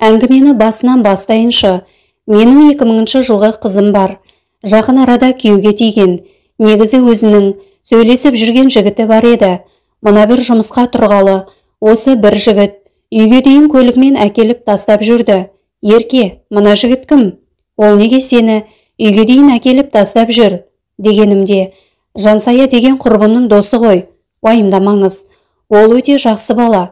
Әңгімені басынан бастайыншы. Менің 2000 жылғы қызым бар. Жақын арада күйеуге тиген. Негізі өзінің сөйлесіп жүрген жігіті бар еді. Мына бір жұмысқа тұрғалы осы бір жігіт үйге дейін көлігімен әкеліп тастап жүрді. Ерке, мына жігіт кім? Ол неге сені үйге дейін әкеліп тастап жүр? Дегенімде, Жансая деген құрбымның досы ғой, уайымдамаңыз. Ол өте жақсы бала.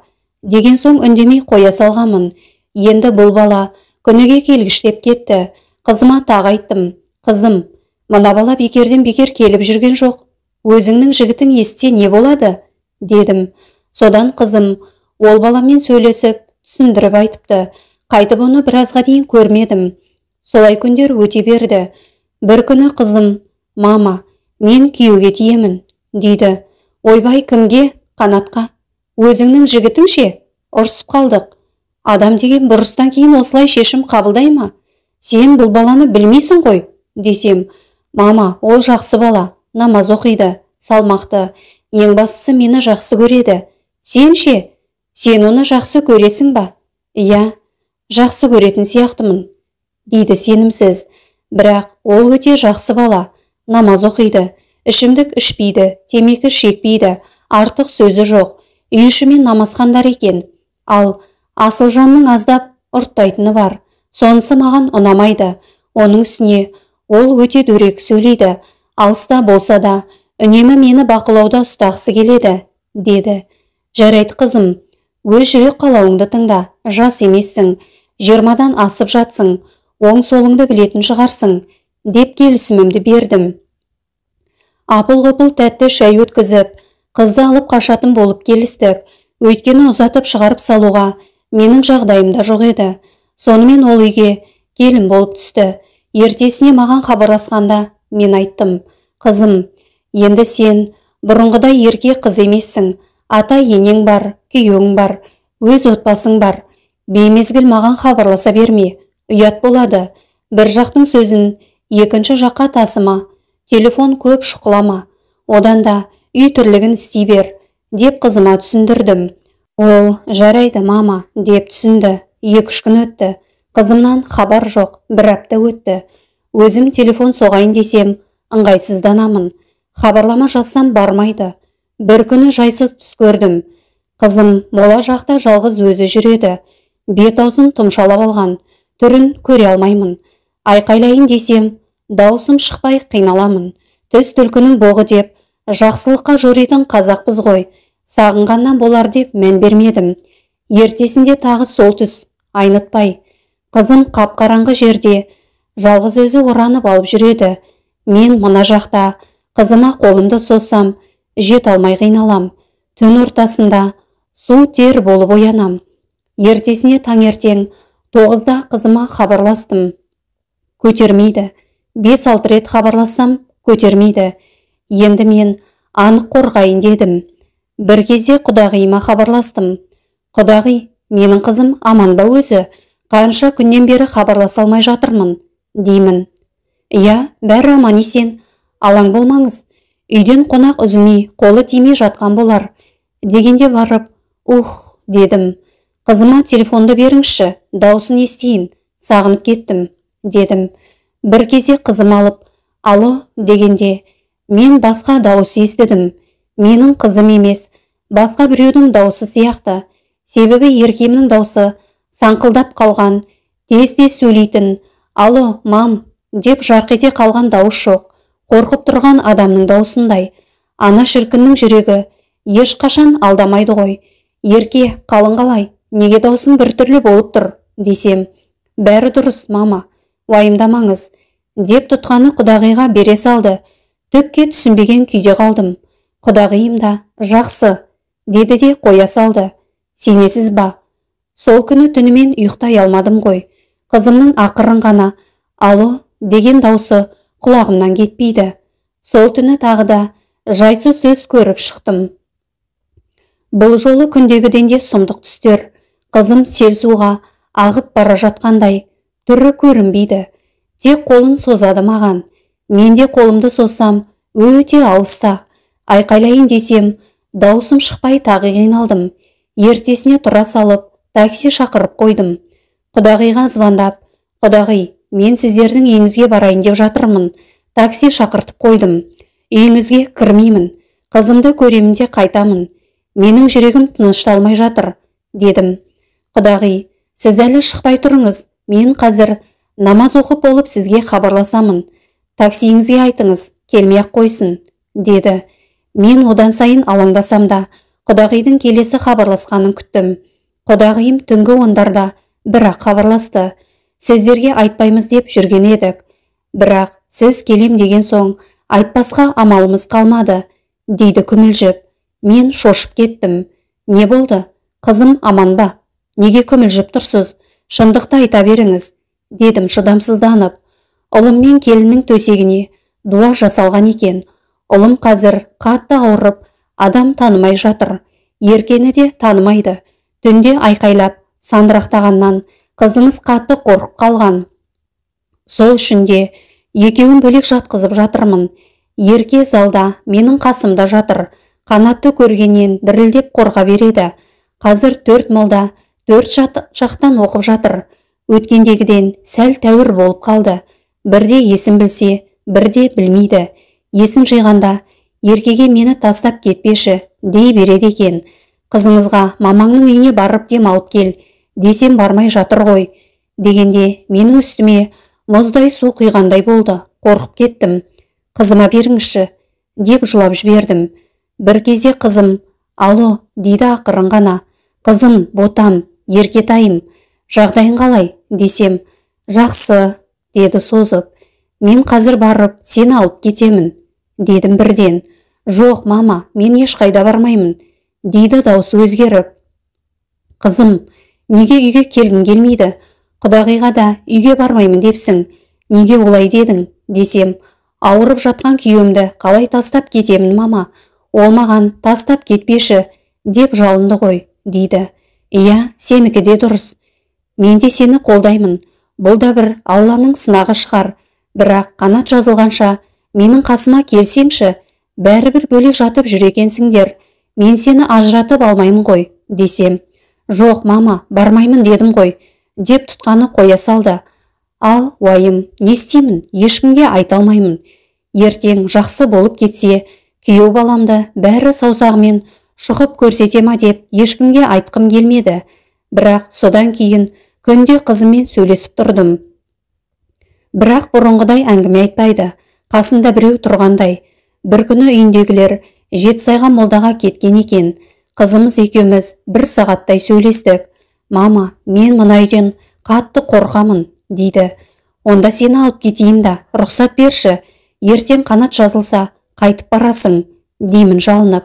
Деген соң үндемей қоя салғанмын. Енді бұл бала күніге келгіштеп кетті. Қызыма тағы айттым. Қызым, мына бала бекерден бекер келіп жүрген жоқ. Өзіңнің жігітің естсе не болады? Дедім. Содан қызым ол баламен сөйлесіп, түсіндіріп айтыпты. Қайтып оны біразға дейін көрмедім. Солай күндер өте берді. Бір күні қызым, мама, мен күйеуге тиемін, дейді. Ойбай, кімге? Қанатқа. Өзіңнің жігітің ше? Ұрсып қалдық. Адам деген бұрыстан кейін осылай шешім қабылдай ма? Сен бұл баланы білмейсің ғой, десем. Мама, ол жақсы бала, намаз оқиды, салмақты. Ең бастысы мені жақсы көреді. Сен ше? Сен оны жақсы көресің ба? Иә, жақсы көретін сияқтымын, дейді сенімсіз. Бірақ ол өте жақсы бала, намаз оқиды, ішімдік ішпейді, темекі шекпейді, артық сөзі жоқ, үй ішімен намазхандар екен. Ал Асылжанның аздап ұрттайтыны бар. Сонысы маған ұнамайды. Оның үстіне ол өте дөрекі сөйлейді. Алыста болса да, үнемі мені бақылауда ұстағысы келеді, деді. Жарайды қызым, өз жүрек қалауыңды тыңда, жас емессің, 20-дан асып жатсың, оң солыңды білетін шығарсың, деп келісімімді бердім. Апыл-ғұпыл тәтті шай өткізіп, қызды алып қашатын болып келістік. Өйткені ұзатып шығарып салуға менің жағдайым да жоқ еді. Сонымен ол үйге келін болып түсті. Ертесіне маған хабарласқанда мен айттым. Қызым, енді сен бұрынғыдай ерке қыз емессің. Ата енең бар, күйеуің бар, өз отбасың бар. Беймезгіл маған хабарласа берме, ұят болады. Бір жақтың сөзін екінші жаққа тасыма, телефон көп шұқылама. Одан да үй тірлігін істей бер, деп қызыма түсіндірдім. Ол, жарайды, мама, деп түсінді. 2-3 күн өтті. Қызымнан хабар жоқ, бір апта өтті. Өзім телефон соғайын десем, ыңғайсызданамын. Хабарлама жазсам бармайды. Бір күні жайсыз түс көрдім. Қызым мола жақта жалғыз өзі жүреді. Бет аузын тұмшалап алған, түрін көре алмаймын. Айқайлайын десем, даусым шықпай қиналамын. Түс түлкінің боғы деп, жақсылыққа жоритын қазақпыз ғой. Сағынғаннан болар деп мән бермедім. Ертесінде тағы сол түс, айнытпай. Қызым қап-қараңғы жерде жалғыз өзі оранып алып жүреді. Мен мына жақта қызыма қолымды созсам, жете алмай қиналам. Түн ортасында су тер болып оянам. Ертесіне таңертең 9-да қызыма хабарластым. Көтермейді. 5-6 рет хабарлассам, көтермейді. Енді мен анық қорғайын дедім. Бір кезде құдағиыма хабарластым. Құдағи, менің қызым аман ба өзі? Қанша күннен бері хабарласа алмай жатырмын, деймін. Иә, бәрі аман есен. Алаң болмаңыз. Үйден қонақ үзілмей, қолы тимей жатқан болар. Дегенде барып, ух, дедім. Қызыма телефонды беріңізші, даусын естейін, сағынып кеттім, дедім. Бір кезде қызым алып, алло, дегенде, мен басқа дауыс естідім. Менің қызым емес, басқа біреудің дауысы сияқты. Себебі еркемнің даусы саңқылдап қалған, тез-тез сөйлейтін, алло, мам, деп жарқ ете қалған дауыс жоқ. Қорқып тұрған адамның даусындай. Ана шіркіннің жүрегі ешқашан алдамайды ғой. Ерке, қалың қалай, неге даусың біртүрлі болып тұр, десем. Бәрі дұрыс, мама, уайымдамаңыз, деп тұтқаны құдағиға бере салды. Түкке түсінбеген күйде қалдым. Құдағиым да, жақсы, деді де қоя салды. Сенесіз ба? Сол күні түнімен ұйықтай алмадым ғой. Қызымның ақырын ғана алло деген даусы құлағымнан кетпейді. Сол түні тағы да жайсыз сөз көріп шықтым. Бұл жолы күндегіден де сұмдық түстер. Қызым сел суға ағып бара жатқандай, түрі көрінбейді. Тек қолын созады маған. Мен де қолымды созсам, өте алыста. Айқайлайын десем, даусым шықпай тағы қиналдым. Ертесіне тұра салып, такси шақырып қойдым. Құдағиға звондап, құдағи, мен сіздердің үйіңізге барайын деп жатырмын, такси шақыртып қойдым, үйіңізге кірмеймін, қызымды көремін де қайтамын, менің жүрегім тынышталмай жатыр, дедім. Құдағи, сіз әлі шықпай тұрыңыз, мен қазір намаз оқып болып сізге хабарласамын, таксиіңізге айтыңыз, келмей-ақ қойсын, деді. Мен одан сайын алаңдасам да, құдағидің келесі хабарласқанын күттім. Құдағиым түнгі 10-дарда бірақ хабарласты. Сіздерге айтпаймыз деп жүрген едік. Бірақ сіз келем деген соң айтпасқа амалымыз қалмады, дейді күмілжіп. Мен шошып кеттім. Не болды? Қызым аман ба? Неге күмілжіп тұрсыз? Шындықты айта беріңіз, дедім шыдамсызданып. Ұлым мен келіннің төсегіне дуа жасалған екен. Ұлым қазір қатты ауырып, адам танымай жатыр. Еркені де танымайды. Түнде айқайлап, сандырақтағаннан қызыңыз қатты қорқып қалған. Сол үшін де екеуін бөлек жатқызып жатырмын. Ерке залда менің қасымда жатыр. Қанатты көргеннен дірілдеп қорқа береді. Қазір 4 молда 4 жақтан оқып жатыр. Өткендегіден сәл тәуір болып қалды. Бірде есін білсе, бірде білмейді. Есін жиғанда еркеге мені тастап кетпеші дей береді екен. Қызыңызға мамаңның үйіне барып демалып кел десем бармай жатыр ғой дегенде менің үстіме мұздай су құйғандай болды. Қорқып кеттім. Қызыма беріңізші деп жылап жібердім. Бір кезде қызым алло дейді ақырын ғана. Қызым, ботам, еркетайым, жағдайың қалай десем, жақсы деді созып. Мен қазір барып сені алып кетемін дедім бірден. Жоқ, мама, мен ешқайда бармаймын дейді даусы өзгеріп. Қызым, неге үйге келгің келмейді? Құдағиға да үйге бармаймын депсің. Неге олай дедің десем, ауырып жатқан күйеуімді қалай тастап кетемін, мама? Ол маған тастап кетпеші деп жалынды ғой, дейді. Иә, сенікі де дұрыс. Мен де сені қолдаймын. Бұл да бір Алланың сынағы шығар. Бірақ қанат жазылғанша менің қасыма келсеңші, бәрібір бөлек жатып жүр екенсіңдер. Мен сені ажыратып алмаймын ғой, десем. Жоқ, мама, бармаймын дедім ғой, деп тұтқаны қоя салды. Ал, уайым, не істеймін, ешкімге айта алмаймын. Ертең жақсы болып кетсе, күйеу баламды бәрі саусағымен шұқып көрсете ма деп ешкімге айтқым келмеді. Бірақ содан кейін күнде қызыммен сөйлесіп тұрдым. Бірақ бұрынғыдай әңгіме айтпайды. Қасында біреу тұрғандай. Бір күні үйіндегілер Жетісайға молдаға кеткен екен. Қызымыз екеуміз бір сағаттай сөйлестік. Мама, мен мына үйден қатты қорқамын, дейді. Онда сені алып кетейін да, рұқсат берші. Ертең қанат жазылса, қайтып барасың, деймін жалынып.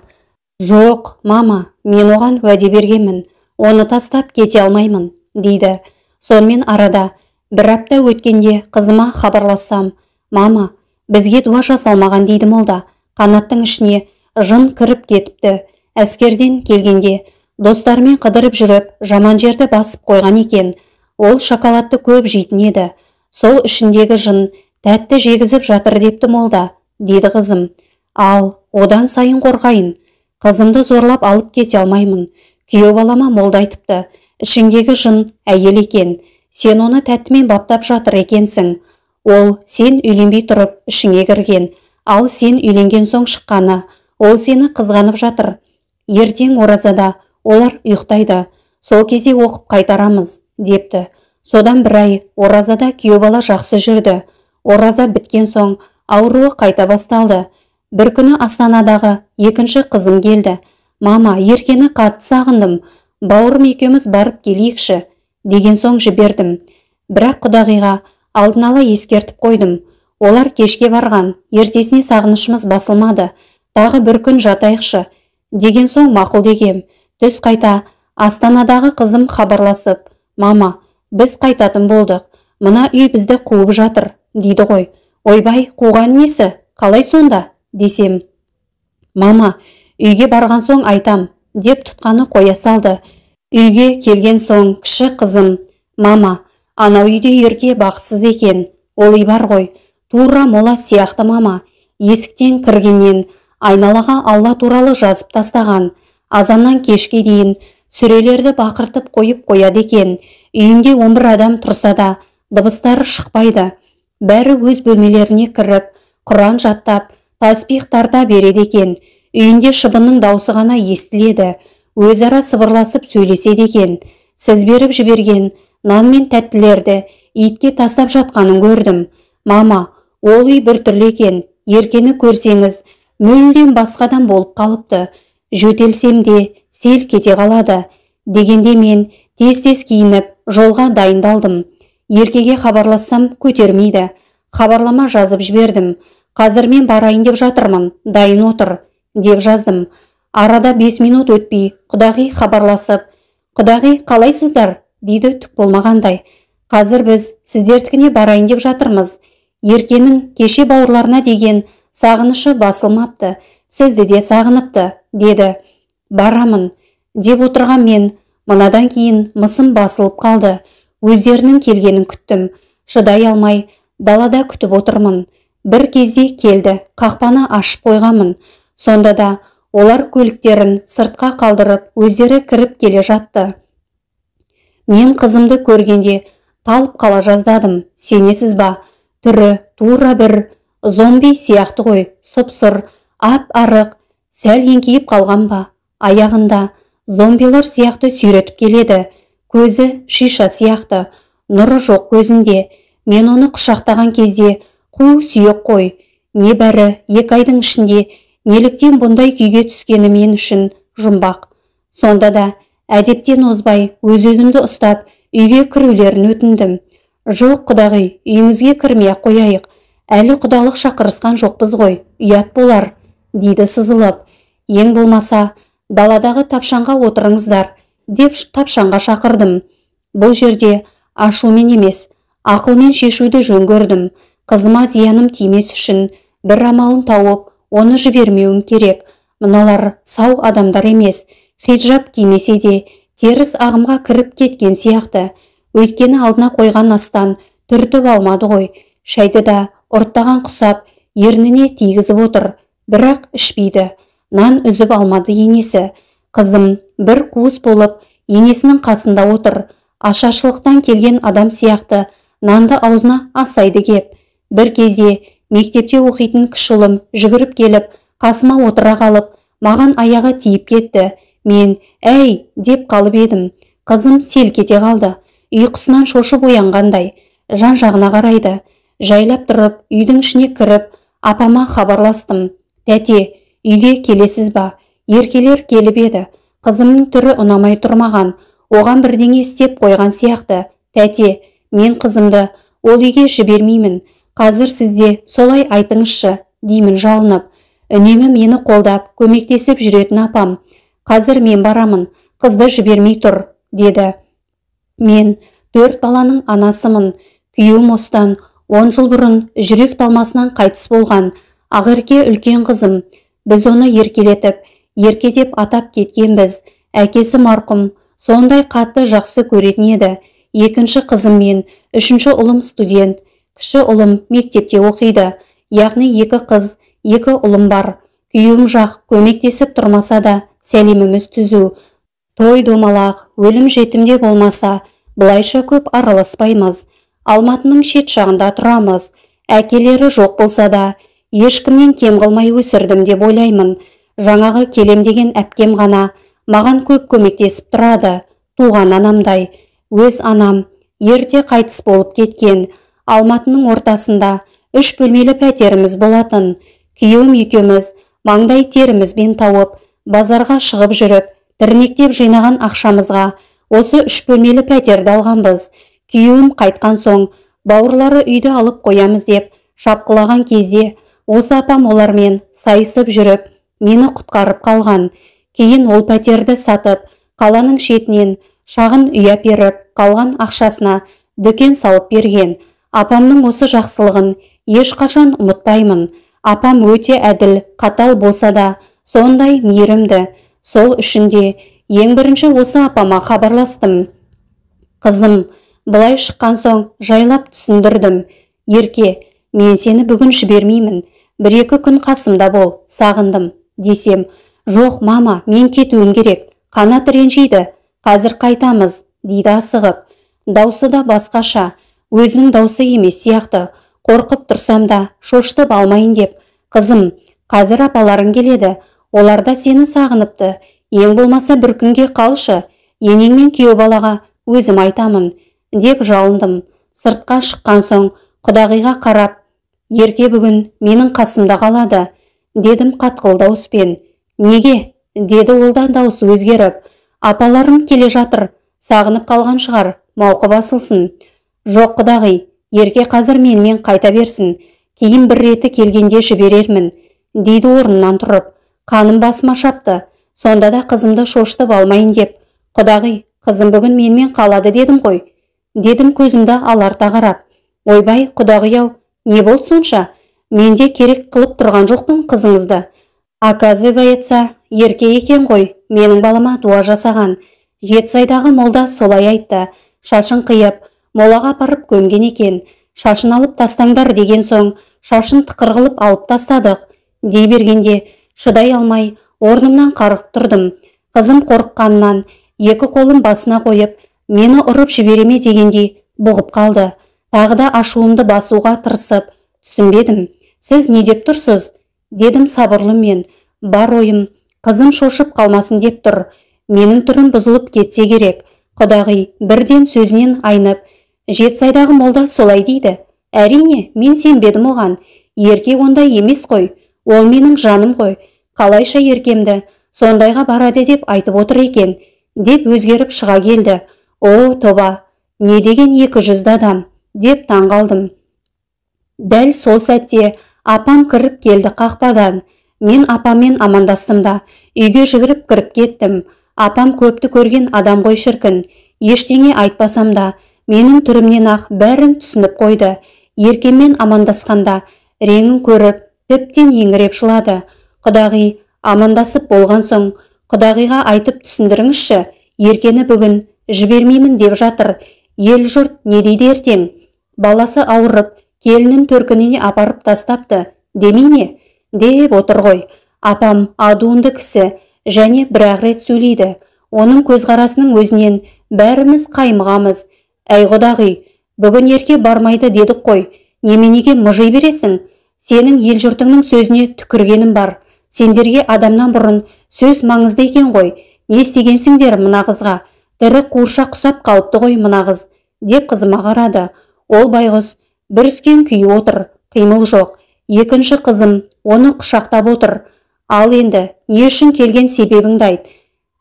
Жоқ, мама, мен оған уәде бергенмін. Оны тастап кете алмаймын, дейді. Сонымен арада бір апта өткенде қызыма хабарлассам, мама, бізге дуа жасалмаған дейді молда. Қанаттың ішіне жын кіріп кетіпті. Әскерден келгенде достарымен қыдырып жүріп, жаман жерді басып қойған екен. Ол шоколадты көп жейтін еді. Сол ішіндегі жын тәтті жегізіп жатыр депті молда, деді қызым. Ал, одан сайын қорқайын. Қызымды зорлап алып кете алмаймын. Күйеу балама молда айтыпты. Ішіңдегі жын әйел екен. Сен оны тәттімен баптап жатыр екенсің. Ол сен үйленбей тұрып ішіңе кірген. Ал сен үйленген соң шыққаны. Ол сені қызғанып жатыр. Ертең оразада олар ұйықтайды. Сол кезде оқып қайтарамыз, депті. Содан бір ай оразада күйеу бала жақсы жүрді. Ораза біткен соң ауруы қайта басталды. Бір күні Астанадағы екінші қызым келді. Мама, Еркені қатты сағындым. Бауырым екеуміз барып келейікші, деген соң жібердім. Бірақ құдағиға алдын ала ескертіп қойдым. Олар кешке барған, ертесіне сағынышымыз басылмады. Тағы бір күн жатайықшы, деген соң мақұл дегем. Түс қайта Астанадағы қызым хабарласып, мама, біз қайтатын болдық. Мына үй бізді қуып жатыр, дейді ғой. Ойбай, қуған несі? Қалай сонда? Десем. Мама, үйге барған соң айтам, деп тұтқаны қоя салды. Үйге келген соң кіші қызым, мама, анау үйде Ерке бақытсыз екен, ол үй бар ғой, тура мола сияқты мама. Есіктен кіргеннен айналаға Алла туралы жазып тастаған. Азаннан кешке дейін сүрелерді бақыртып қойып қояды екен. Үйінде 11 адам тұрса да дыбыстары шықпайды. Бәрі өз бөлмелеріне кіріп, Құран жаттап, таспих тарта береді екен. Үйінде шыбынның даусы ғана естіледі. Өзара сыбырласып сөйлеседі екен. Сіз беріп жіберген нан мен тәттілерді итке тастап жатқанын көрдім. Мама, ол үй біртүрлі екен. Еркені көрсеңіз, мүлдем басқадан болып қалыпты. Жөтелсем де сел кете қалады. Дегенде мен тез-тез киініп, жолға дайындалдым. Еркеге хабарлассам көтермейді. Хабарлама жазып жібердім. Қазір мен барайын деп жатырмын, дайын отыр, деп жаздым. Арада 5 минут өтпей, құдағи хабарласып, «Құдағи, қалайсыздар?» дейді түк болмағандай. Қазір біз сіздердікіне барайын деп жатырмыз. Еркенің кеше бауырларына деген сағынышы басылмапты, сізді де сағыныпты, деді. Барамын, деп отырған мен, мынадан кейін мысым басылып қалды. Өздерінің келгенін күттім. Шыдай алмай, далада күтіп отырмын. Бір кезде келді, қақпаны ашып қойғанмын. Сонда да олар көліктерін сыртқа қалдырып, өздері кіріп келе жатты. Мен қызымды көргенде талып қала жаздадым. Сенесіз ба? Түрі тура бір зомби сияқты ғой, сұп-сұр, ап-арық, сәл еңкейіп қалған ба? Аяғында зомбилар сияқты сүйретіп келеді. Көзі шиша сияқты, нұры жоқ көзінде. Мен оны құшақтаған кезде қу сүйек қой. Небәрі 2 айдың ішінде неліктен бұндай күйге түскені мен үшін жұмбақ. Сонда да әдептен озбай өз-өзімді ұстап үйге кірулерін өтіндім. Жоқ, құдағи, үйіңізге кірмей-ақ қояйық. Әлі құдалық шақырысқан жоқпыз ғой, ұят болар, дейді сызылып. Ең болмаса, даладағы тапшанға отырыңыздар, деп тапшанға шақырдым. Бұл жерде ашумен емес, ақылмен шешуді жөн көрдім. Қызыма зияным тимес үшін бір амалын тауып, оны жібермеуім керек. Мыналар сау адамдар емес, хиджаб кимесе де теріс ағымға кіріп кеткен сияқты. Өйткені алдына қойған астан түртіп алмады ғой. Шайды да ұрттаған құсап, ерніне тигізіп отыр, бірақ ішпейді. Нан үзіп алмады енесі. Қызым бір қуыс болып енесінің қасында отыр. Ашаршылықтан келген адам сияқты нанды аузына асайды кеп. Бір кезде мектепте оқитын кіші ұлым жүгіріп келіп, қасыма отыра қалып, маған аяғы тиіп кетті. Мен «әй» деп қалып едім. Қызым селк ете қалды. Ұйқысынан шошып оянғандай, жан-жағына қарайды. Жайлап тұрып, үйдің ішіне кіріп, апама хабарластым. Тәте, үйге келесіз ба? Еркелер келіп еді. Қызымның түрі ұнамай тұрмаған. Оған бірдеңе істеп қойған сияқты. Тәте, мен қызымды ол үйге жібермеймін. Қазір сізде солай айтыңызшы, деймін жалынып. Үнемі мені қолдап, көмектесіп жүретін апам. Қазір мен барамын, қызды жібермей тұр, деді. Мен 4 баланың анасымын. Күйеуім осыдан 10 жыл бұрын жүрек талмасынан қайтыс болған. Ақерке үлкен қызым. Біз оны еркелетіп, ерке деп атап кеткенбіз. Әкесі марқұм, сондай қатты жақсы көретін еді. Екінші қызым мен үшінші ұлым студент. Кіші ұлым мектепте оқиды. Яғни 2 қыз, 2 ұлым бар. Күйеуім жақ көмектесіп тұрмаса да сәлеміміз түзу. Той домалақ, өлім жетімде болмаса, былайша көп араласпаймыз. Алматының шет жағында тұрамыз. Әкелері жоқ болса да, ешкімнен кем қылмай өсірдім деп ойлаймын. Жаңағы келем деген әпкем ғана маған көп көмектесіп тұрады. Туған анамдай. Өз анам ерте қайтыс болып кеткен. Алматының ортасында 3 бөлмелі пәтеріміз болатын. Күйеуім екеуміз маңдай терімізбен тауып, базарға шығып жүріп, тірнектеп жинаған ақшамызға осы 3 бөлмелі пәтерді алғанбыз. Күйеуім қайтқан соң бауырлары үйді алып қоямыз деп шапқылаған кезде осы апам олармен сайысып жүріп, мені құтқарып қалған. Кейін ол пәтерді сатып, қаланың шетінен шағын үй әперіп, қалған ақшасына дүкен салып берген. Апамның осы жақсылығын ешқашан ұмытпаймын. Апам өте әділ, қатал болса да, сондай мейірімді. Сол үшін де ең бірінші осы апама хабарластым. Қызым, былай шыққан соң жайлап түсіндірдім. Ерке, мен сені бүгін жібермеймін. 1-2 күн қасымда бол, сағындым, десем. Жоқ, мама, мен кетуім керек. Қанат ренжиді. Қазір қайтамыз, дейді асығып. Даусы да басқаша, өзінің даусы емес сияқты. Қорқып тұрсам да шошытып алмайын деп, қызым, қазір апаларың келеді, олар да сені сағыныпты, ең болмаса бір күнге қалшы, енең мен күйеу балаға өзім айтамын, деп жалындым. Сыртқа шыққан соң құдағиға қарап, Ерке бүгін менің қасымда қалады, дедім қатқыл дауыспен. Неге? Деді ол да даусы өзгеріп. Апаларым келе жатыр, сағынып қалған шығар, мауқы басылсын. Жоқ, құдағи, Ерке қазір менімен қайта берсін, кейін бір реті келгенде жіберермін, дейді орнынан тұрып. Қаным басыма шапты, сонда да қызымды шошытып алмайын деп, құдағи, қызым бүгін менімен қалады дедім ғой, дедім көзімді аларта қарап. Ойбай, құдағи-ау, не болды сонша? Мен де керек қылып тұрған жоқпын қызыңызды. Оказывается, Ерке екен ғой, менің балама дуа жасаған. Жетісайдағы молда солай айтты. Шашын қиып, молаға апарып көмген екен. Шашын алып тастаңдар деген соң, шашын тықыр қылып алып тастадық, дей бергенде, шыдай алмай, орнымнан қарғып тұрдым. Қызым қорыққаннан екі қолын басына қойып, мені ұрып жібереме дегендей бұғып қалды. Тағы да ашуымды басуға тырысып, түсінбедім. Сіз не деп тұрсыз? Дедім сабырлы мен. Бар ойым, қызым шошып қалмасын деп тұр. Менің түрім бұзылып кетсе керек. Құдағи бірден сөзінен айнып, Жетісайдағы молда солай дейді. Әрине, мен сенбедім оған. Ерке ондай емес қой. Ол менің жаным ғой. Қалайша еркемді сондайға барады деп айтып отыр екен, деп өзгеріп шыға келді. О, тоба, не деген екі жүзді адам, деп таң қалдым. Дәл сол сәтте апам кіріп келді қақпадан. Мен апаммен амандастым да, үйге жүгіріп кіріп кеттім. Апам көпті көрген адам ғой шіркін. Ештеңе айтпасам да, менің түрімнен ақ бәрін түсініп қойды. Еркеммен амандасқанда реңін көріп, тіптен еңіреп жылады. Құдағи амандасып болған соң, құдағиға айтып түсіндіріңізші, Еркені бүгін жібермеймін деп жатыр. Ел жұрт не дейді ертең? Баласы ауырып, келінін төркініне апарып тастапты, демей ме? Деп отыр ғой. Апам адуынды кісі және бір-ақ рет сөйлейді. Оның көзқарасының өзінен бәріміз қаймығамыз. Әй құдағи, бүгін Ерке бармайды дедік қой. Неменеге мыжи бересің? Сенің ел жұртыңның сөзіне түкіргенім бар. Сендерге адамнан бұрын сөз маңызды екен ғой. Не істегенсіңдер мына қызға? Тірі қуыршақ құсап қалыпты ғой мына қыз, деп қызыма қарады. Ол байғұс бүріскен күйі отыр, қимыл жоқ. Екінші қызым оны құшақтап отыр. Ал енді не үшін келген себебіңді айт.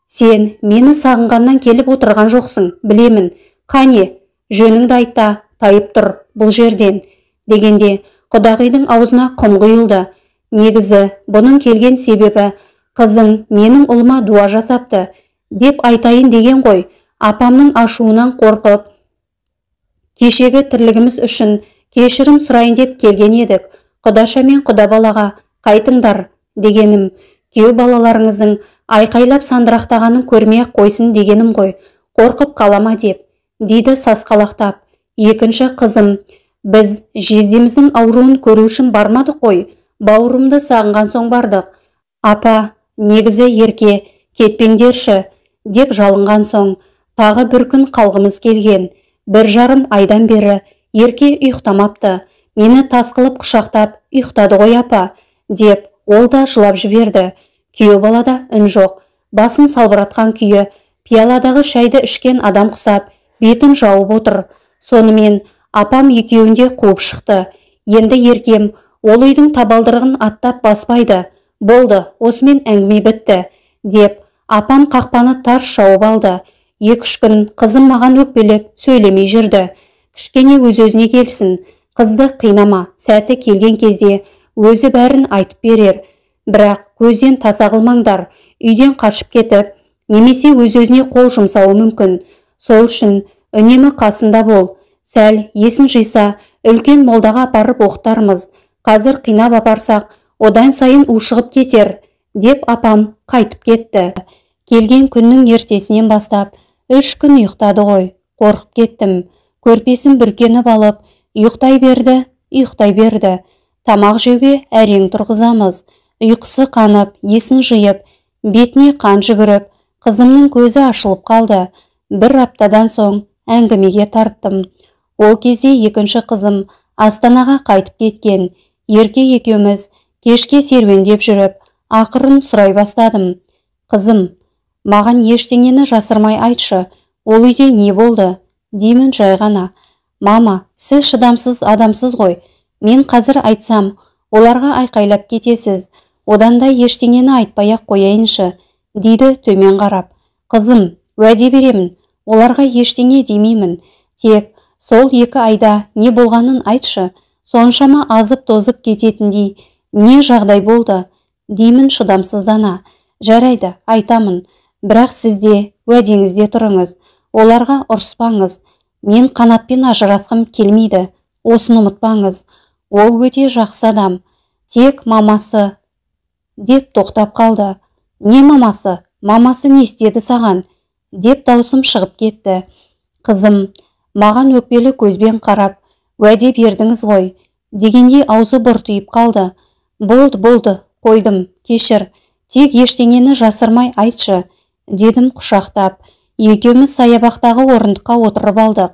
Сен мені сағынғаннан келіп отырған жоқсың, білемін. Қане, жөніңді айт та, тайып тұр бұл жерден, дегенде құдағидың аузына құм құйылды. Негізі бұның келген себебі қызың менің ұлыма дуа жасапты, деп айтайын деген ғой. Апамның ашуынан қорқып, кешегі тірлігіміз үшін кешірім сұрайын деп келген едік. Құдаша мен құда балаға қайтыңдар дегенім, күйеу балаларыңыздың айқайлап сандырақтағанын көрмей қойсын дегенім ғой, қорқып қалама деп, дейді сасқалақтап. Екінші қызым, біз жездеміздің ауруын көру үшін бармадық қой, бауырымды сағынған соң бардық. Апа, негізі Ерке, кетпеңдерші, деп жалынған соң, тағы бір күн қалғымыз келген. 1,5 айдан бері Ерке ұйықтамапты. Мені тас қылып құшақтап ұйықтады ғой апа, деп ол да жылап жіберді. Күйеу балада үн жоқ. Басын салбыратқан күйі пиаладағы шайды ішкен адам құсап, бетін жауып отыр. Сонымен апам екеуінде қуып шықты. Енді Еркем ол үйдің табалдырығын аттап баспайды. Болды, осымен әңгіме бітті, деп апам қақпаны тарс жауып алды. 2-3 күн қызым маған өкпелеп сөйлемей жүрді. Кішкене өз-өзіне келсін, қызды қинама, сәті келген кезде өзі бәрін айтып берер. Бірақ көзден таса қылмаңдар, үйден қашып кетіп, немесе өз-өзіне қол жұмсауы мүмкін. Сол үшін үнемі қасында бол. Сәл есін жиса, үлкен молдаға апарып оқытармыз. Қазір қинап апарсақ, одан сайын ушығып кетер, деп апам қайтып кетті. Келген күннің ертесінен бастап 3 күн ұйықтады ғой. Қорқып кеттім. Көрпесін бүркеніп алып, ұйықтай берді, ұйықтай берді. Тамақ жеуге әрең тұрғызамыз. Ұйқысы қанып, есін жиып, бетіне қан жүгіріп, қызымның көзі ашылып қалды. 1 аптадан соң әңгімеге тарттым. Ол кезде екінші қызым Астанаға қайтып кеткен. Ерке екеуміз кешке серуендеп жүріп, ақырын сұрай бастадым. Қызым, маған ештеңені жасырмай айтшы, ол үйде не болды? Деймін жай ғана. Мама, сіз шыдамсыз адамсыз ғой. Мен қазір айтсам, оларға айқайлап кетесіз. Одан да ештеңені айтпай-ақ қояйыншы, дейді төмен қарап. Қызым, уәде беремін, оларға ештеңе демеймін. Тек сол 2 айда не болғанын айтшы, соншама азып-тозып кететіндей не жағдай болды, деймін шыдамсыздана. Жарайды, айтамын, бірақ сіз де уәдеңізде тұрыңыз, оларға ұрыспаңыз. Мен Қанатпен ажырасқым келмейді, осыны ұмытпаңыз. Ол өте жақсы адам, тек мамасы деп тоқтап қалды. Не мамасы? Мамасы не істеді саған? Деп даусым шығып кетті. Қызым, маған өкпелі көзбен қарап, уәде бердіңіз ғой, дегендей аузы бұртиып қалды. Болды, болды, қойдым, кешір, тек ештеңені жасырмай айтшы, дедім құшақтап. Екеуміз саябақтағы орындыққа отырып алдық.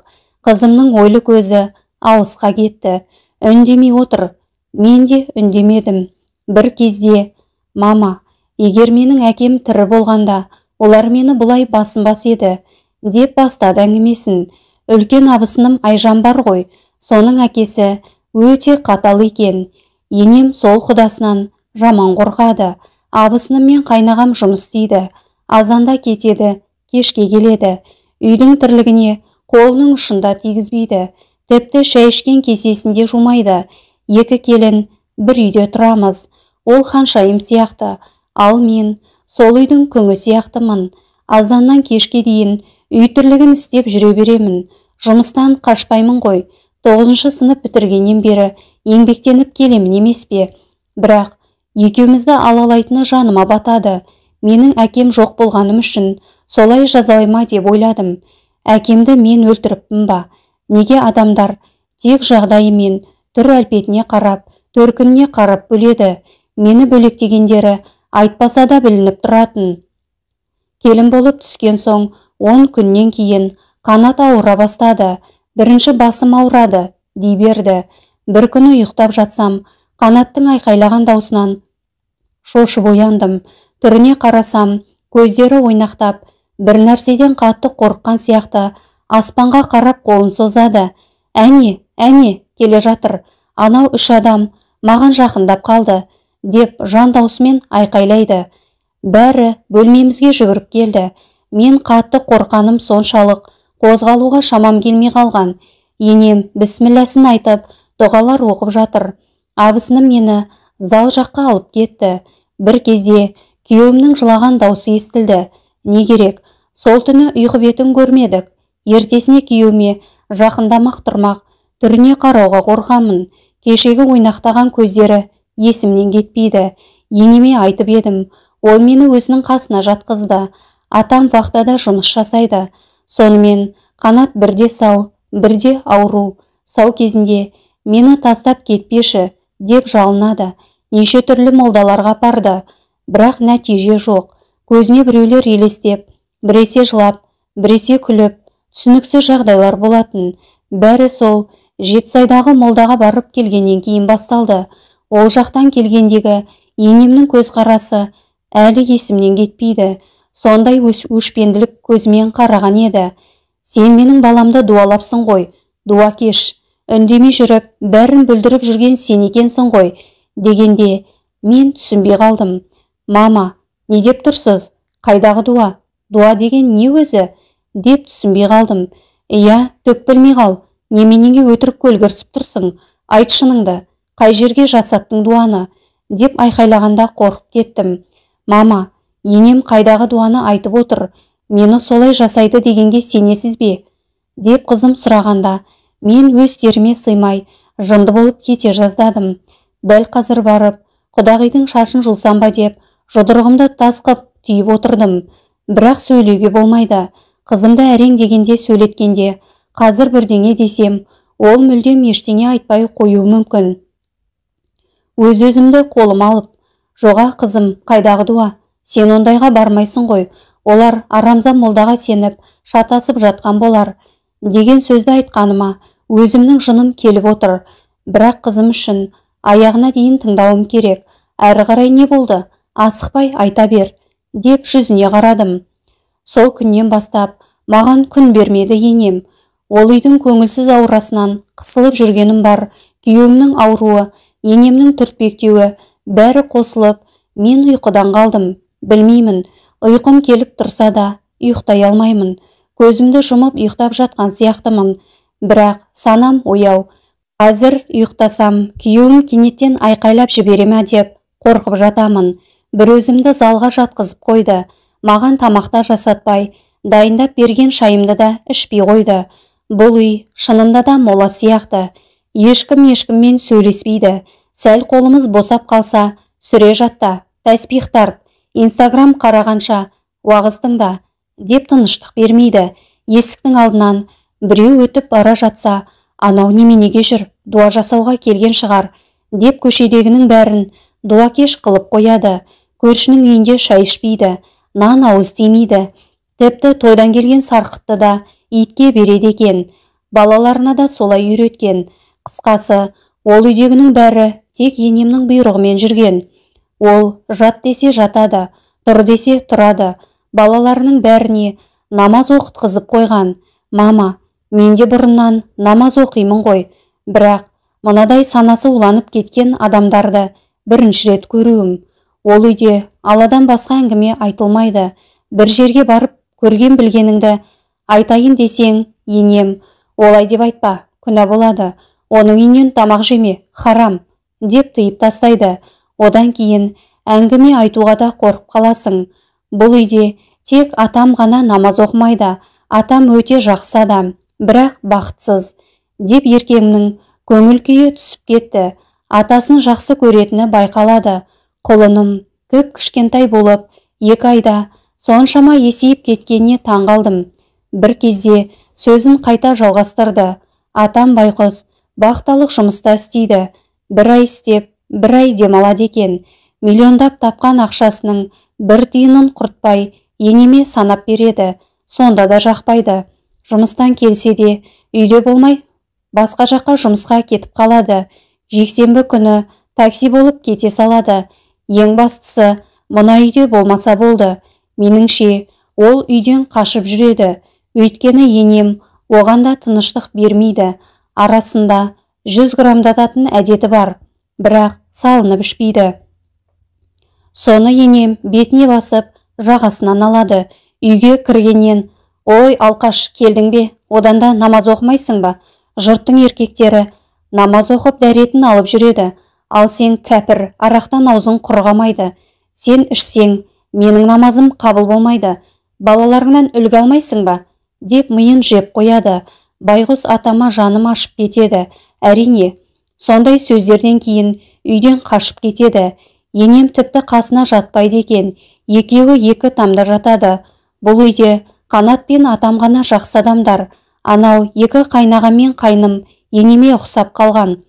Қызымның ойлы көзі алысқа кетті. Үндемей отыр. Мен де үндемедім. Бір кезде, мама, егер менің әкем тірі болғанда, олар мені бұлай басынбас еді, деп бастады әңгімесін. Үлкен абысыным Айжан бар ғой, соның әкесі өте қатал екен. Енем сол құдасынан жаман қорқады. Абысыным мен қайнағам жұмыс істейді. Азанда кетеді, кешке келеді. Үйдің тірлігіне қолының ұшында тигізбейді. Тіпті шай ішкен кесесінде жумайды. 2 келін бір үйде тұрамыз. Ол ханшайым сияқты, ал мен сол үйдің күңі сияқтымын. Азаннан кешке дейін үй тірлігін істеп жүре беремін. Жұмыстан қашпаймын ғой. 9-шы сынып бітіргеннен бері еңбектеніп келемін емес пе? Бірақ екеумізді алалайтыны жаныма батады. Менің әкем жоқ болғаным үшін солай жазалай ма деп ойладым. Әкемді мен өлтіріппін ба? Неге адамдар тек жағдайы мен түр әлпетіне қарап, төркініне қарап бөледі? Мені бөлектегендері айтпаса да білініп тұратын. Келін болып түскен соң 10 күннен кейін Қанат ауыра бастады. Бірінші басым ауырады, дей берді. Бір күні ұйықтап жатсам, Қанаттың айқайлаған даусынан шошып ояндым. Түріне қарасам, көздері ойнақтап, бір нәрседен қатты қорыққан сияқты аспанға қарап қолын созады. Әне, әне, келе жатыр. Анау 3 адам маған жақындап қалды, деп жан даусымен айқайлайды. Бәрі бөлмемізге жүгіріп келді. Мен қатты қорқаным соншалық, қозғалуға шамам келмей қалған. Енем бісмілләсін айтып, дұғалар оқып жатыр. Абысыным мені зал жаққа алып кетті. Бір кезде күйеуімнің жылаған даусы естілді. Не керек, сол түні ұйқы бетін көрмедік. Ертесіне күйеуіме жақындамақ тұрмақ, түріне қарауға қорқамын. Кешегі ойнақтаған көздері есімнен кетпейді. Енеме айтып едім, ол мені өзінің қасына жатқызды. Атам вахтада жұмыс жасайды. Сонымен Қанат бірде сау, бірде ауру. Сау кезінде мені тастап кетпеші деп жалынады. Неше түрлі молдаларға апарды, бірақ нәтиже жоқ. Көзіне біреулер елестеп, біресе жылап, біресе күліп, түсініксіз жағдайлар болатын. Бәрі сол Жетісайдағы молдаға барып келгеннен кейін басталды. Ол жақтан келгендегі енемнің көзқарасы әлі есімнен кетпейді. Сондай өшпенділік көзімен қараған еді. Сен менің баламды дуалапсың ғой, дуа кеш. Үндемей жүріп, бәрін бүлдіріп жүрген сен екенсің ғой, дегенде мен түсінбей қалдым. Мама, не деп тұрсыз? Қайдағы дуа? Дуа деген не өзі? Деп түсінбей қалдым. Иә, түк білмей қал. Неменеге өтірік көлгірсіп тұрсың? Айт шыныңды. Қай жерге жасаттың дуаны? Деп айқайлағанда қорқып кеттім. Мама, енем қайдағы дуаны айтып отыр. Мені солай жасайды дегенге сенесіз бе? Деп қызым сұрағанда, мен өз теріме сыймай, жынды болып кете жаздадым. Дәл қазір барып, құдағидың шашын жұлсам ба деп, жұдырығымды тас қып түйіп отырдым. Бірақ сөйлеуге болмайды. Қызымды әрең дегенде сөйлеткенде, қазір бірдеңе десем, ол мүлдем ештеңе айтпай қоюы мүмкін. Өз-өзімді қолыма алып, жоға қызым, қайдағы дуа? Сен ондайға бармайсың ғой. Олар арамза молдаға сеніп, шатасып жатқан болар, Деген сөзді айтқаныма өзімнің жыным келіп отыр. Бірақ қызым үшін аяғына дейін тыңдауым керек. Әрі қарай не болды? Асықпай айта бер, деп жүзіне қарадым. Сол күннен бастап маған күн бермеді енем. Ол үйдің көңілсіз аурасынан қысылып жүргенім бар. Күйеуімнің ауруы, енемнің түртпектеуі, бәрі қосылып, мен ұйқыдан қалдым. Білмеймін, ұйқым келіп тұрса да ұйықтай алмаймын. Көзімді жұмып ұйықтап жатқан сияқтымын. Бірақ санам ояу. Қазір ұйықтасам, күйеуім кенеттен айқайлап жібере ме деп қорқып жатамын. Бір өзімді залға жатқызып қойды. Маған тамақта жасатпай, дайындап берген шайымды да ішпей қойды. Бұл үй шынында да мола сияқты. Ешкім ешкіммен сөйлеспейді. Сәл қолымыз босап қалса, сүре жатта, тәспих тарт, Инстаграм қарағанша уағыз тыңда деп тыныштық бермейді. Есіктің алдынан біреу өтіп бара жатса, анау неменеге жүр, дуа жасауға келген шығар деп көшедегінің бәрін дуакеш қылып қояды. Көршінің үйінде шай ішпейді, нан ауыз тимейді. Тіпті тойдан келген сарқытты да итке береді екен. Балаларына да солай үйреткен. Қысқасы, ол үйдегінің бәрі тек енемнің бұйрығымен жүрген. Ол жат десе жатады, тұр десе тұрады. Балаларының бәріне намаз оқытқызып қойған. Мама, мен де бұрыннан намаз оқимын ғой, бірақ мынадай санасы уланып кеткен адамдарды бірінші рет көруім. Ол үйде Алладан басқа әңгіме айтылмайды. Бір жерге барып көрген білгеніңді айтайын десең, енем, олай деп айтпа, күнә болады. Оның үйінен тамақ жеме, харам, деп тыйып тастайды. Одан кейін әңгіме айтуға да қорқып қаласың. Бұл үйде тек атам ғана намаз оқымайды. Атам өте жақсы адам, бірақ бақытсыз, деп еркемнің көңіл күйі түсіп кетті. Атасын жақсы көретіні байқалады. Құлыным кіп-кішкентай болып, 2 айда соншама есейіп кеткеніне таң қалдым. Бір кезде сөзін қайта жалғастырды. Атам байқұс бақталық жұмыста істейді. Бір ай істеп, бір ай демалады екен. Миллиондап тапқан ақшасының бір тиынын құртпай енеме санап береді. Сонда да жақпайды. Жұмыстан келсе де үйде болмай, басқа жаққа жұмысқа кетіп қалады. Жексенбі күні такси болып кете салады. Ең бастысы, мына үйде болмаса болды. Меніңше, ол үйден қашып жүреді. Өйткені енем оған да тыныштық бермейді. Арасында 100 грамдататын әдеті бар, бірақ салынып ішпейді. Соны енем бетіне басып, жағасынан алады. Үйге кіргеннен, ой, алқаш, келдің бе? Одан да намаз оқымайсың ба? Жұрттың еркектері намаз оқып дәретін алып жүреді. Ал сен кәпір, арақтан аузың құрғамайды. Сен ішсең, менің намазым қабыл болмайды. Балаларыңнан үлгі алмайсың ба? Деп миын жеп қояды. Байғұс атама жаным ашып кетеді. Әрине, сондай сөздерден кейін үйден қашып кетеді. Енем тіпті қасына жатпайды екен. Екеуі екі тамда жатады. Бұл үйде Қанат пен атам ғана жақсы адамдар. Анау екі қайнағам мен қайным енеме ұқсап қалған.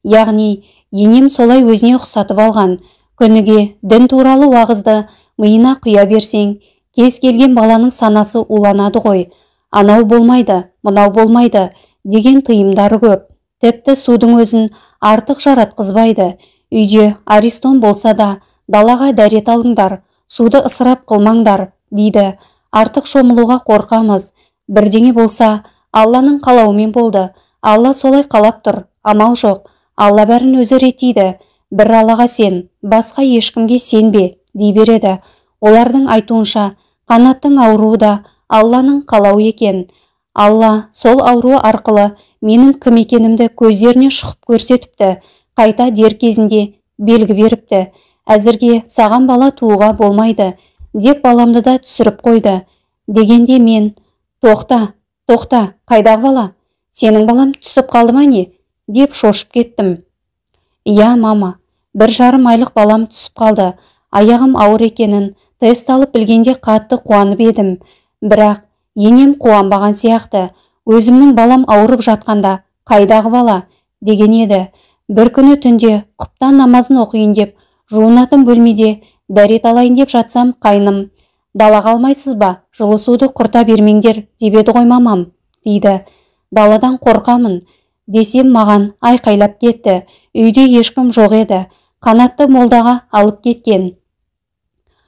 Яғни, енем солай өзіне ұқсатып алған. Күніге дін туралы уағызды миына құя берсең, кез келген баланың санасы уланады ғой. Анау болмайды, мынау болмайды деген тыйымдары көп. Тіпті судың өзін артық жаратқызбайды. Үйде аристон болса да, далаға дәрет алыңдар, суды ысырап қылмаңдар, дейді. Артық шомылуға қорқамыз. Бірдеңе болса, Алланың қалауымен болды. Алла солай қалап тұр, амал жоқ. Алла бәрін өзі реттейді. Бір Аллаға сен, басқа ешкімге сенбе, дей береді. Олардың айтуынша, Қанаттың ауруы да Алланың қалауы екен. Алла сол ауруы арқылы менің кім екенімді көздеріне шұқып көрсетіпті. Қайта дер кезінде белгі беріпті. Әзірге саған бала тууға болмайды, деп баламды да түсіріп қойды. Дегенде мен, тоқта, тоқта, қайдағы бала? Сенің балам түсіп қалды ма не? Деп шошып кеттім. Иә, мама, 1,5 айлық балам түсіп қалды. Аяғым ауыр екенін тест алып білгенде қатты қуанып едім. Бірақ енем қуанбаған сияқты. Өзімнің балам ауырып жатқанда қайдағы бала деген еді. Бір күні түнде құптан намазын оқиын деп жуынатын бөлмеде дәрет алайын деп жатсам, қайным, далаға алмайсыз ба? Жылы суды құрта бермеңдер деп еді ғой мамам, дейді. Даладан қорқамын десем, маған айқайлап кетті. Үйде ешкім жоқ еді. Қанатты молдаға алып кеткен.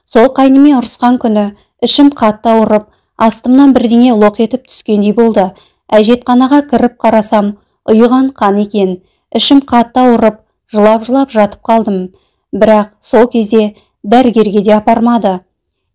Сол қайныме ұрысқан күні ішім қатты ауырып, астымнан бірдеңе лоқ етіп түскендей болды. Әжетханаға кіріп қарасам, ұйыған қан екен. Ішім қатты ауырып, жылап-жылап жатып қалдым. Бірақ сол кезде дәрігерге де апармады.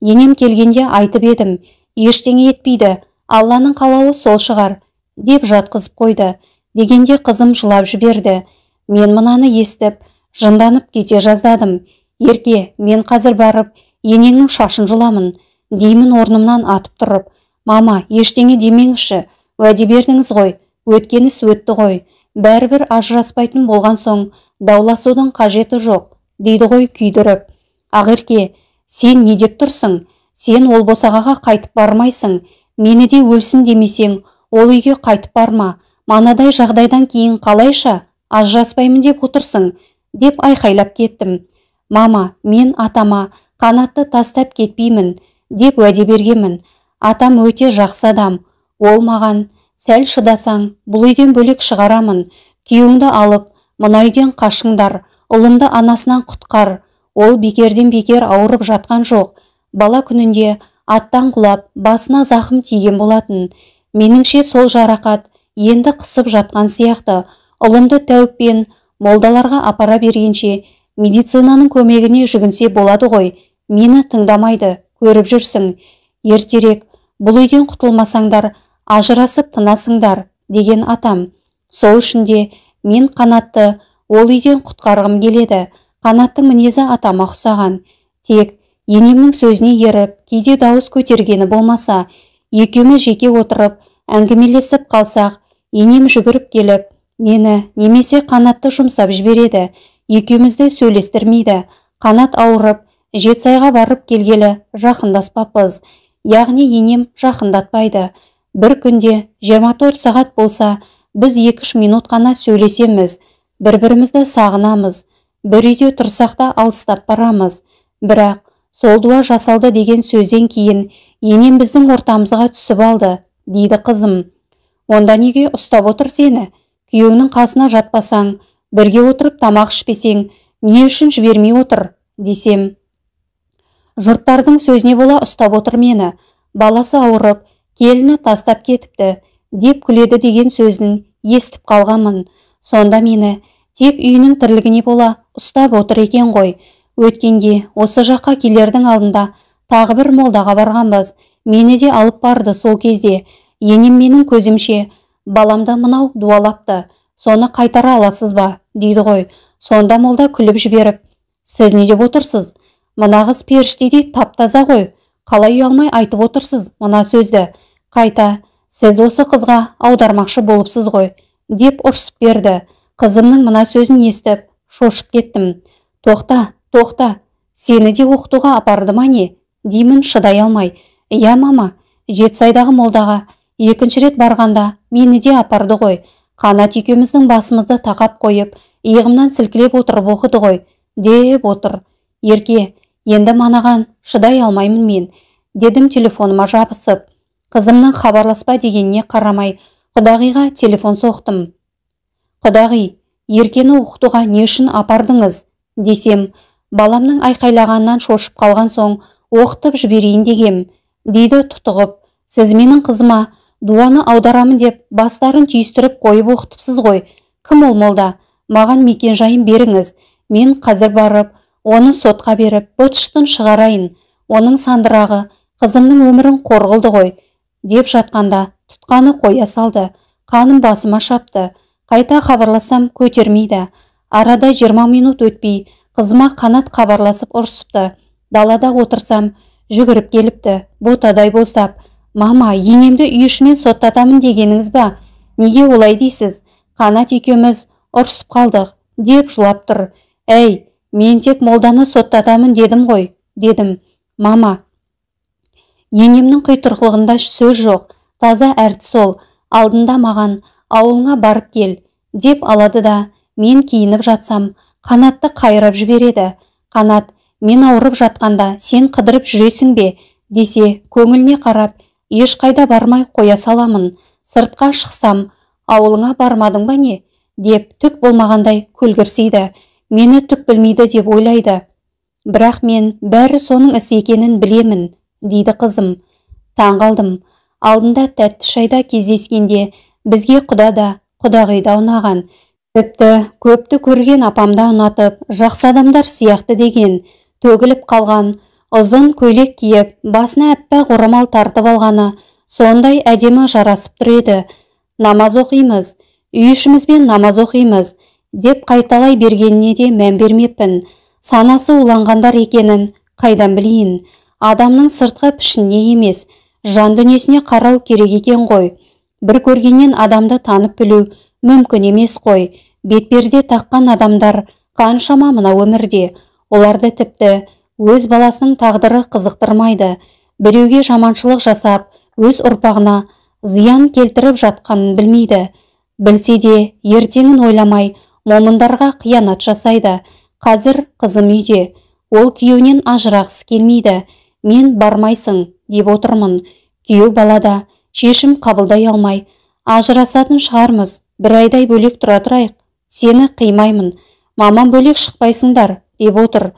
Енем келгенде айтып едім, ештеңе етпейді, Алланың қалауы сол шығар, деп жатқызып қойды. Дегенде қызым жылап жіберді. Мен мынаны естіп, жынданып кете жаздадым. Ерке, мен қазір барып, енеңнің шашын жұламын, деймін орнымнан атып тұрып. Мама, ештеңе демеңізші, уәде бердіңіз ғой, өткен іс өтті ғой. Бәрібір ажыраспайтын болған соң, дауласудың қажеті жоқ, дейді ғой күйдіріп. Ақерке, сен не деп тұрсың? Сен ол босағаға қайтып бармайсың. Мені де өлсін демесең, ол үйге қайтып барма. Манадай жағдайдан кейін қалайша ажыраспаймын деп отырсың, деп айқайлап кеттім. Мама, мен атама Қанатты тастап кетпеймін, деп уәде бергенмін. Атам өте жақсы адам. Ол маған, сәл шыдасаң, бұл үйден бөлек шығарамын. Күйеуіңді алып, мына үйден қашыңдар, ұлымды анасынан құтқар. Ол бекерден бекер ауырып жатқан жоқ. Бала күнінде аттан құлап, басына зақым тиген болатын. Меніңше сол жарақат енді қысып жатқан сияқты. Ұлымды тәуіппен молдаларға апара бергенше, медицинаның көмегіне жүгінсе болады ғой. Мені тыңдамайды, көріп жүрсің. Ертерек бұл үйден құтылмасаңдар, ажырасып тынасыңдар, деген атам. Сол үшін де мен Қанатты ол үйден құтқарғым келеді. Қанаттың мінезі атама ұқсаған. Тек енемнің сөзіне еріп, кейде дауыс көтергені болмаса, екеуміз жеке отырып, әңгімелесіп қалсақ, енем жүгіріп келіп, мені немесе Қанатты жұмсап жібереді. Екеумізді сөйлестірмейді. Қанат ауырып, Жетісайға барып келгелі жақындаспаппыз. Яғни енем жақындатпайды. Бір күнде 24 сағат болса, біз 2-3 минут қана сөйлесеміз. Бір-бірімізді сағынамыз. Бір үйде тұрсақ та алыстап барамыз. Бірақ сол дуа жасалды деген сөзден кейін енем біздің ортамызға түсіп алды, дейді қызым. Онда неге ұстап отыр сені? Күйеуіңнің қасына жатпасаң, бірге отырып тамақ ішпесең, не үшін жібермей отыр, десем. Жұрттардың сөзіне бола ұстап отыр мені. Баласы ауырып, келіні тастап кетіпті, деп күледі деген сөзін естіп қалғанмын. Сонда мені тек үйінің тірлігіне бола ұстап отыр екен ғой. Өткенде осы жаққа келердің алдында тағы бір молдаға барғанбыз. Мені де алып барды сол кезде. Енем менің көзімше, баламды мынау дуалапты, соны қайтара аласыз ба, дейді ғой. Сонда молда күліп жіберіп, сіз не деп отырсыз? Мына қыз періштедей тап-таза ғой, қалай ұялмай айтып отырсыз мына сөзді? Қайта, сіз осы қызға аудармақшы болыпсыз ғой, деп ұрсып берді. Қызымның мына сөзін естіп, шошып кеттім. Тоқта, тоқта, сені де оқытуға апарды ма не? Деймін шыдай алмай. Иә, мама, Жетісайдағы молдаға екінші рет барғанда мені де апарды ғой. Қанат екеуміздің басымызды тақап қойып, иығымнан сілкілеп отырып оқыды ғой, деп отыр. Ерке, енді манаған шыдай алмаймын мен, дедім телефоныма жабысып. Қызымның хабарласпа дегеніне қарамай, құдағиға телефон соқтым. Құдағи, Еркені оқытуға не үшін апардыңыз, десем, баламның айқайлағанынан шошып қалған соң оқытып жіберейін дегем, дейді тұтығып. Сіз менің қызыма дуаны аударамын деп бастарын түйістіріп қойып оқытыпсыз ғой. Кім ол молда? Маған мекен жайын беріңіз. Мен қазір барып, оны сотқа беріп, быт-шытын шығарайын. Оның сандырағы қызымның өмірін қор қылды ғой, деп жатқанда тұтқаны қоя салды. Қаным басыма шапты. Қайта хабарласам көтермейді. Арада 20 минут өтпей, қызыма Қанат хабарласып ұрсыпты. Далада отырсам, жүгіріп келіпті, ботадай боздап. Мама, енемді үй ішімен соттатамын дегеніңіз ба? Неге олай дейсіз? Қанат екеуміз ұрсып қалдық, деп жылап тұр. Әй, мен тек молданы соттатамын дедім ғой, дедім. Мама, енемнің құйтырқылығында сөз жоқ, таза әртіс ол. Алдында маған ауылыңа барып кел, деп алады да, мен киініп жатсам, Қанатты қайрап жібереді. Қанат, мен ауырып жатқанда сен қыдырып жүресің бе, десе, көңіліне қарап, ешқайда бармай қоя саламын. Сыртқа шықсам, Ауылыңа бармадың ба не? Деп түк болмағандай көлгірсейді. Мені түк білмейді деп ойлайды. Бірақ мен бәрі соның ісі екенін білемін, дейді қызым. Таң қалдым. Алдында тәтті шайда кездескенде бізге құда да, құдағи да ұнаған. Тіпті көпті көрген апам да ұнатып, жақсы адамдар сияқты деген. Төгіліп қалған, ұзын көйлек киіп, басына аппақ орамал тартып алғаны сондай әдемі жарасып тұр еді. Намаз оқимыз, үй ішімізбен намаз оқимыз, деп қайталай бергеніне де мән бермеппін. Санасы уланғандар екенін қайдан білейін? Адамның сыртқы пішініне емес, жан дүниесіне қарау керек екен ғой. Бір көргеннен адамды танып білу мүмкін емес қой. Бетперде таққан адамдар қаншама мына өмірде. Оларды тіпті өз баласының тағдыры қызықтырмайды. Біреуге жаманшылық жасап, өз ұрпағына зиян келтіріп жатқанын білмейді. Білсе де, ертеңін ойламай, момындарға қиянат жасайды. Қазір қызым үйде. Ол күйеуінен ажырағысы келмейді. Мен бармайсың деп отырмын. Күйеу балада шешім қабылдай алмай, ажырасатын шығармыз, бір айдай бөлек тұра тұрайық, сені қимаймын, мамам бөлек шықпайсыңдар деп отыр.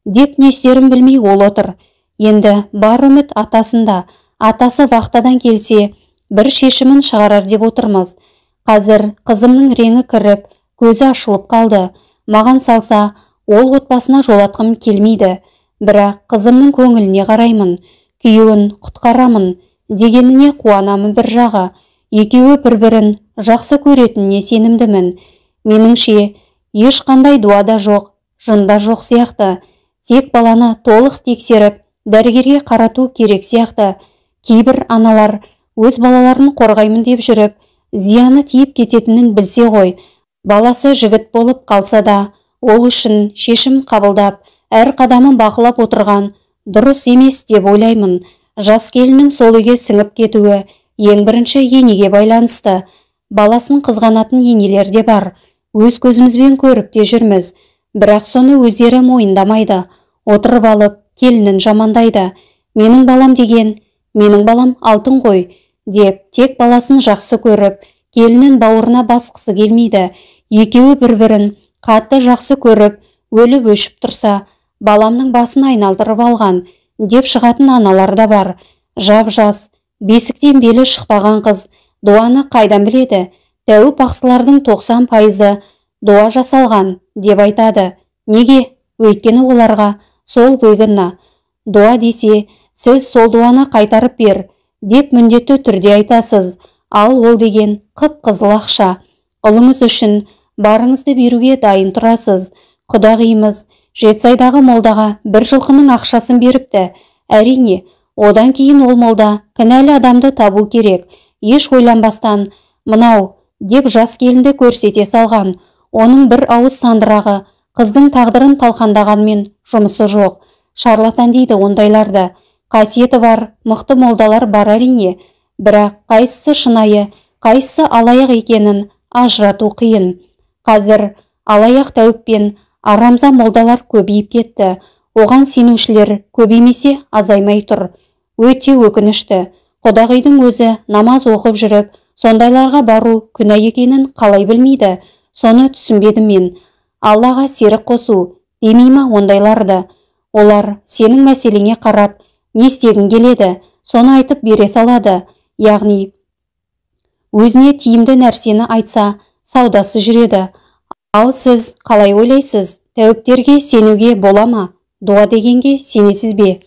Деп не істерін білмей ол отыр. Енді бар үміт атасында. Атасы вахтадан келсе, бір шешімін шығарар деп отырмыз. Қазір қызымның реңі кіріп, көзі ашылып қалды. Маған салса, ол отбасына жолатқым келмейді. Бірақ қызымның көңіліне қараймын, күйеуін құтқарамын дегеніне қуанамын бір жағы. Екеуі бір-бірін жақсы көретініне сенімдімін. Меніңше, ешқандай дуа да жоқ, жын да жоқ сияқты. Тек баланы толық тексеріп, дәрігерге қарату керек сияқты. Кейбір аналар өз балаларын қорғаймын деп жүріп, зияны тиіп кететінін білсе ғой. Баласы жігіт болып қалса да, ол үшін шешім қабылдап, әр қадамын бақылап отырған дұрыс емес деп ойлаймын. Жас келіннің сол үйге сіңіп кетуі ең бірінші енеге байланысты. Баласын қызғанатын енелер де бар. Өз көзімізбен көріп те жүрміз. Бірақ соны өздері мойындамайды. Отырып алып, келінін жамандайды. Менің балам деген, менің балам алтын ғой, деп тек баласын жақсы көріп, келінін бауырына басқысы келмейді. Екеуі бір-бірін қатты жақсы көріп, өліп өшіп тұрса, баламның басын айналдырып алған, деп шығатын аналар да бар. Жап-жас, бесіктен белі шықпаған қыз дуаны қайдан біледі? Тәуіп бақсылардың 90% дуа жасалған, деп айтады. Неге? Өйткені оларға сол выгодно. Дуа десе, сіз сол дуаны қайтарып бер, деп міндетті түрде айтасыз. Ал ол деген қып-қызыл ақша. Ұлыңыз үшін барыңызды беруге дайын тұрасыз. Құдағиымыз Жетісайдағы молдаға бір жылқының ақшасын беріпті. Әрине, одан кейін ол молда кінәлі адамды табу керек. Еш ойланбастан, мынау, деп жас келінді көрсете салған. Оның бір ауыз сандырағы қыздың тағдырын талқандағанмен жұмысы жоқ. Шарлатан дейді ондайларды. Қасиеті бар, мықты молдалар бар әрине. Бірақ қайсысы шынайы, қайсысы алаяқ екенін ажырату қиын. Қазір алаяқ тәуіппен арамза молдалар көбейіп кетті. Оған сенушілер көбеймесе азаймай тұр. Өте өкінішті. Құдағидің өзі намаз оқып жүріп, сондайларға бару күнә екенін қалай білмейді? Соны түсінбедім мен. Аллаға серік қосу демей ма ондайларды? Олар сенің мәселеңе қарап, не істегің келеді, соны айтып бере салады. Яғни, өзіне тиімді нәрсені айтса, саудасы жүреді. Ал сіз қалай ойлайсыз? Тәуіптерге сенуге бола ма? Дуа дегенге сенесіз бе?